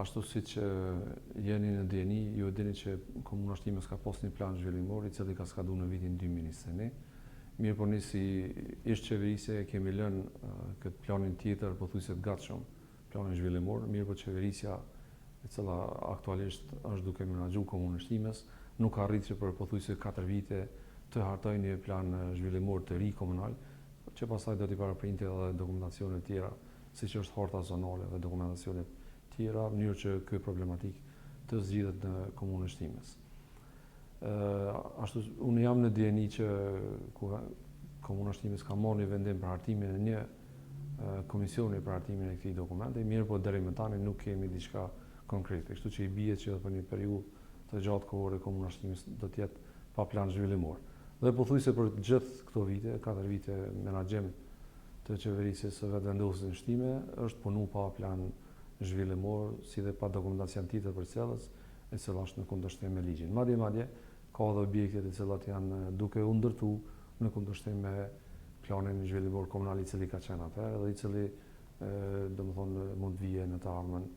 Ashtu siç jeni në dijeni, ju e dini që Komuna e Shtimes ka pas një plan zhvillimor i cili ka skadu në vitin 2021. Mirëpo ne si ish qeverisje e kemi lënë këtë planin tjetër pothuajse të gatshëm, planin zhvillimor, mirëpo qeverisja e cila aktualisht është duke menaxhu Komunën e Shtimes, nuk ka arritur që për pothuajse 4 vite të hartojë një plan zhvillimor të ri komunal, që pastaj do t'i paraprinte edhe dokumentacione tjera, siç është harta zonale dhe dokumentacionet tjera, në mënyrë që kjo problematikë të zgjidhet në Komunën e Shtimes. Ashtu, unë jam në dijeni që Komuna e Shtimes ka marrë një vendim për hartimin e një komisioni për hartimin e këtij dokumenti, mirëpo deri më tani nuk kemi diçka konkrete, kështu që i bie që edhe për një periudhë të gjatë kohore Komuna e Shtimes do të jetë pa plan zhvillimor. Dhe pothuajse për gjithë këto vite, 4 vite menaxhim të qeverisjes së Vetëvendosjes në Shtime, është punu pa plan zhvillimor, si dhe pa dokumentacion tjetër përcjellës, e cila është në kundërshtim me ligjin. Madje madje, ka edhe objekte të cilat janë duke u ndërtu në kundërshtim me planin zhvillimor komunal i cili ka qenë atëherë dhe i cili domethënë mund të vije në të ardhmen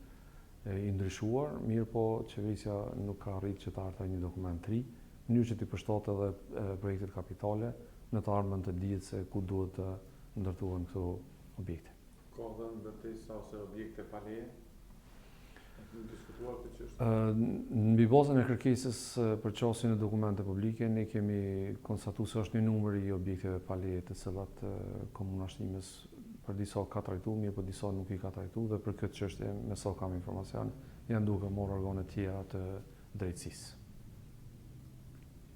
i ndryshuar, mirëpo qeverisja nuk ka arritur që të hartojë një dokument të ri, në mënyrë që t'i përshtatë edhe projektet kapitale, në të ardhmen të dihet se ku duhet të ndërtohen këto objekte. Ka dhe ndërtesa ose objekte pa leje? E kemi diskutuar këtë çështje? Mbi bazën e kërkesës për qasje në dokumente publike, ne kemi konstatuar se është një numër i objekteve pa leje të cilat Komuna e Shtimes për disa ka trajtu, mirëpo disa nuk i ka trajtu dhe për këtë çështje, me sa kam informacion, janë duke marrë organet tjera të drejtësisë.